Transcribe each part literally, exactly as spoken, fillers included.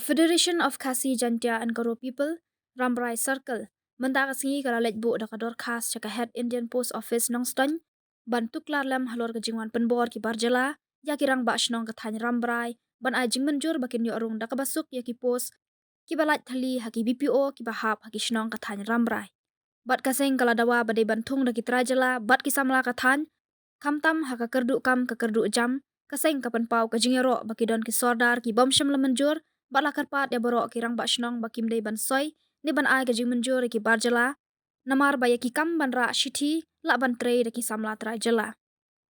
Federation of Khasi Jaintia and Garo People, Rambrai Circle, mynta ka sngi ka la leit buh da ka dorkhas sha ka Head Indian Post Office Nongstoiñ ban tuklar lem halor ka jingwan pynbor ki bar jylla ïa ki rangbah shnong ka thaiñ Rambrai ban ai jingmynjur ba kin ïoh rung da kaba suk ïa ki post kiba lait thylli ha ki B P O kiba hap ha ki shnong ka thaiñ Rambrai. Bad ka seng ka la dawa ba dei ban thung da ki trai jylla bad ki samla ka thaiñ, khamtam ha ka kyrduh kam ka kyrduh jam, ka seng ka pynpaw ka jingïaroh ba ki don ki sordar ki bym shym la mynjur bad la kyrpad ïa baroh ki rangbah shnong ba kim dei ban soi ne ban ai ka jingmynjur ïa ki bar jylla, namar ba ïa ki kam ban rah shithi lah ban trei da ki samla trai jylla.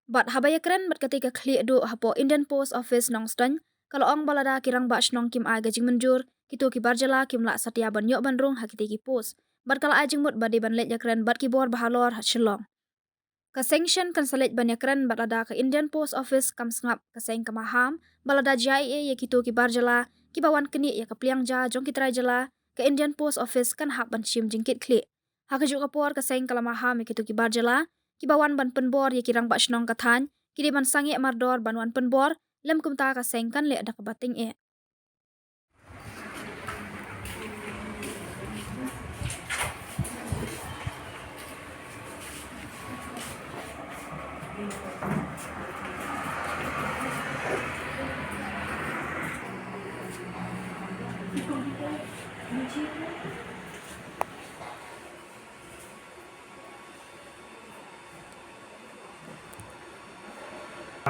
Bad haba ïakren bad katei ka khlieh duh hapoh Indian Post Office Nongstoiñ, ka la ong ba lada ki rangbah shnong kim ai ka jingmynjur, kito ki bar jylla kim lah satia ban ïoh ban rung ha kitei ki post. Bad ka la ai jingmut ba dei ban leit ïakren bad ki bor bahalor ha Shillong. Ka seng shen kan sa leit ban ïakren bad lada ka Indian Post Office kam sngap, ka seng ka maham ba lada jia ïa kito ki bar jylla kiba wan knieh ïa ka pliang ja jong ki trai jylla, ka Indian Post Office kan hap ban shim jingkitkhlieh. Ha kajuh ka por ka seng ka la maham ïa kito ki bar jylla kiba wan ban pynbor ïa ki rangbah shnong ka thaiñ, ki dei ban sangeh mardor ban wan pynbor, lym kumta ka seng kan leh da kaba tyngeh.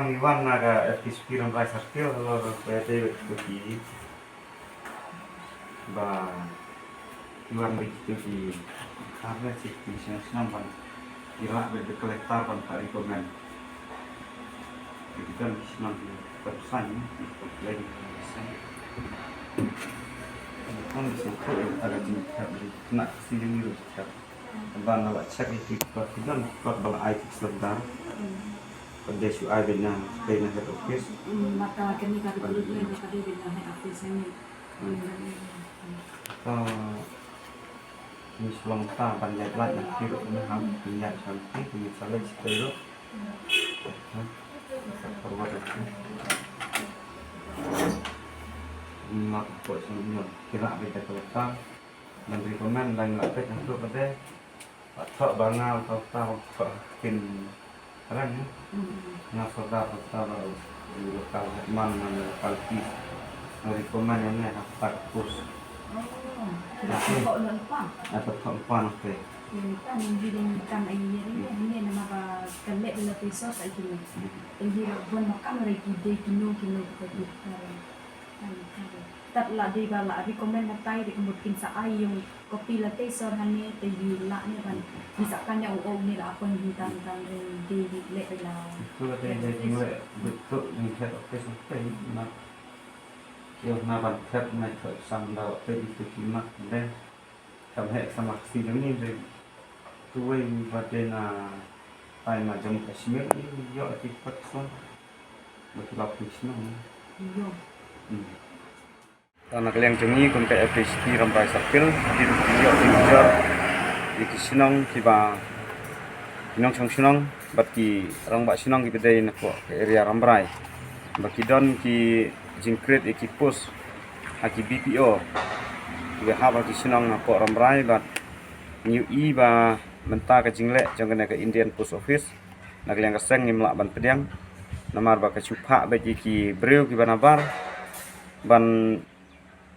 Ngi wan na ka F T C P Rambrai Circle, halor ba ïadei bad kito ki, ba ki wan bad kito ki, arngut ki shnong shnong ban, ki lah bad ka collector ban ka recommend. Ki don ki shnong ki pynsan, ki pynsan, ki pynsan. Ki pynsan, ki pynsan, ki pynsan. Ban la check ïa ki kot ki don, kot ba la ai ki sordar. Ka dei shu ai beit na, beit na head office. Hmm, mata kane ka dei beit na head office ne. Hmm. Ka ni shu long ta ban ïaid lait na ki ruh ni ham, ni ïaid sha ki, ni sa leit sha ki ruh. Hmm. Sa forward ïa ki. Mat ko shu ni, ki lah beit da ka leta. Ban recommend, ban la peit hangto pat de. Ba thoh ba nga, ba thoh ba thoh kin rang, eh. Nga sordar ba thoh ba u local headman, nga local chief. Nga recommend ïa ne ha ta ka post. Oh, ki la thoh lypa. Ata thoh lypa na te. Ïa, ta ni dei dei kam ai ïa ne, ne namar ba ka leh la te sor sa ki ne. Ïa, la bon ma kam re ki dei ki no, ki no, ki dei ki. Tat la dei ba la recommend na tai dei ka mut kin sa ai ïa u copy la tei sor hangne te ïa la ne ban. Ngi sa kan ïa u ong ne la appoint hi tang tang dei dei leh la. Ko la dei dei dei leh dei to dei head office of tei na. Ïa na ban thep na thep sam da wa tei itu ki mak dei. Kam heh sama Khasi jong ngi dei. Tuwei ba dei na tai ma Jammu Kashmir i ïoh ki pat song. Ba ki lap ki shnong. Ïoh. Hmm. Ta na ka liang jong ngi kum ka F T C P Rambrai Circle, ki ruh ki ïoh ki jor ïa ki shnong kiba, ki nongshong shnong bad ki rangbah shnong kiba dei na ka area Rambrai. Ba ki don ki jingcreate ïa ki post ha ki B P O kiba hap ha ki shnong hapoh Rambrai bad ngi ïohi ba mynta ka jingleh jong kane ka Indian Post Office na ka liang ka seng ngim lah ban pdiang namar ba ka shu phah beit ïa ki briew kiba nabar ban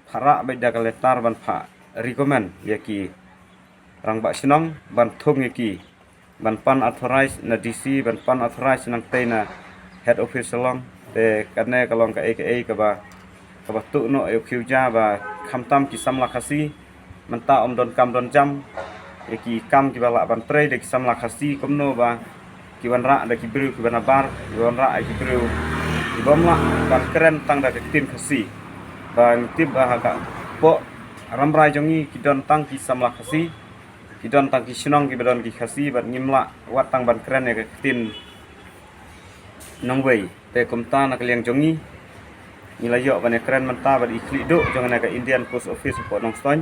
phah rah beit da ka letter ban phah recommend ïa ki rangbah shnong ban thung ïa ki ban pan authorize na D C, ban pan authorize nangtei na head office Shillong. Te kane ka long kaei kaei kaba, kaba tuh noh ïa u khiew ja ba khamtam ki samla Khasi mynta ym don kam don jam ïa ki kam kiba lah ban trei da ki samla Khasi kumno ba ki wanrah da ki briew kiba nabar, ki wanrah ïa ki briew ki bym lah ban kren tang da ka ktien Khasi. Ba ngi tip ba ha ka poh Rambrai jong ngi ki don tang ki samla Khasi. Ki don tang ki shnong kiba don ki Khasi bad ngim lah wat tang ban kren ïa ka ktien nongwei. Te kumta na ka liang jong ngi ngi la ïoh ban ïa kren mynta bad i khlieh duh jong kane ka Indian Post Office hapoh Nongstoiñ.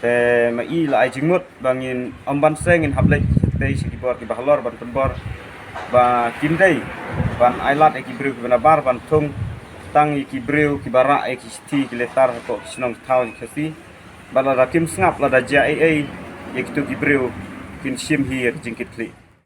Te ma i la ai jingmut ba ngin ym ban seng ngin hap leit tei sha ki bor kiba halor ban pynbor ba kim dei ban ai lad ïa ki briew kiba nabar ban thung tang ïa ki briew kiba rah ïa ki shithi ki letter hapoh ki shnong ki thaw jong ki Khasi. Bad lada kim sngap, lada jia ei ei ïa kito ki briew, kin shim hi ïa ki jingkitkhlieh.